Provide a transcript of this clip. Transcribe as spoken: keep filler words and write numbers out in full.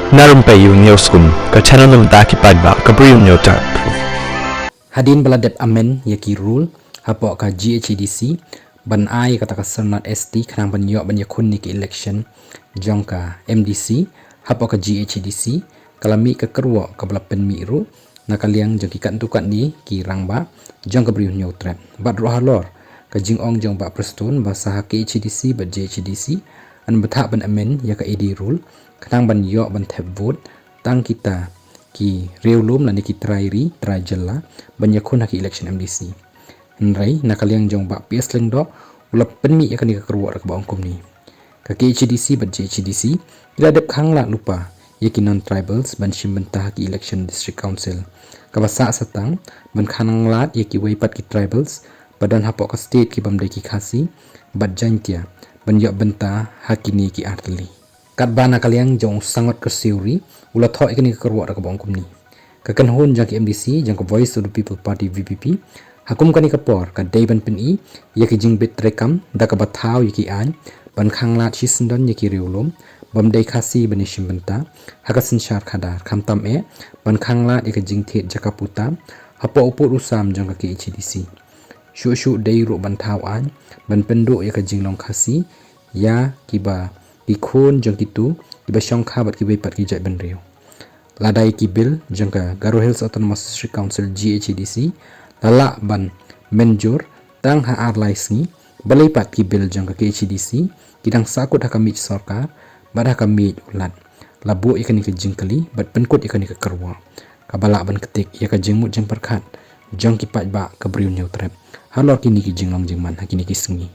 Na Rympei U Hynñiewskum, ka channel na ka bynta ki paidbah ka Bri U Hynñiewtrep. Hadien ba la dep amend ïa ki rule hapoh ka G H A D C ban ai ïa kata ka syrnod S T khnang ban ïoh ban ïakhun ïa ki election jong ka M D C hapoh ka G H A D C, ka la mih ka kyrwoh kaba la pynmih ruh na ka liang jong ki katto katne ki rangbah jong ka Bri U Hynñiewtrep. Bad ruh halor ka jingong jong Bah Prestone ba sa ha K H A D C bad G H A D C yn bthah ban amend ïa ka A D rule khnang ban ïoh ban thep vote tang kita ki riewlum lane ki trai ri trai jylla ban ïakhun ha ki election M D C. Hynrei na ka liang jong Bah P S Lyngdoh u la pynmih ïa kane ka kyrwoh da kaba ong kumne: Ka K H A D C bad G H A D C ki la dep khanglad lypa ïa ki non-tribals ban shim bynta ha ki election District Council. Kaba sah satang ban khanglad ïa kiwei pat ki tribals ba don hapoh ka state ki bym dei ki Khasi bad Jaiñtia ban ïoh bynta ha kine ki artylli. Katba na ka liang jong u Sangot Kyrsiewri u la thoh ïa kane ka kyrwoh da kaba ong kumne: Ka kynhun jong ki M D C jong ka Voice of the People Party, V P P, ha kum kane ka por ka dei ban pyni ïa ki jingbit treikam da kaba thaw ïa ki aiñ ban khanglad shisyndon ïa ki riewlum bym dei Khasi ban ïashim bynta ha ka synshar khadar, khamtam eh ban khanglad ïa ka jingthied jaka puta hapoh u pud u sam jong ka K H A D C. Shuh shuh dei ruh ban thaw aiñ ban pynduh ïa ka jinglong Khasi ïa kiba ki khun jong kito kiba shongkha bad kiwei pat ki jaitbynriew. Lada ïa ki bill jong ka Garo Hills Autonomous District Council, G H A D C, la lah ban mynjur tang ha ar lai sngi, balei pat ki bill jong ka K H A D C ki dang sahkut ha ka miej sorkar bad ha ka miej u Lat? La buh ïa kane ka jingkylli bad pynkut ïa kane ka kyrwoh kaba lah ban ktik ïa ka jingmut jingpyrkhat jong ki paidbah ka Bri U Hynñiewtrep halor kine ki jinglong jingman ha kine ki sngi.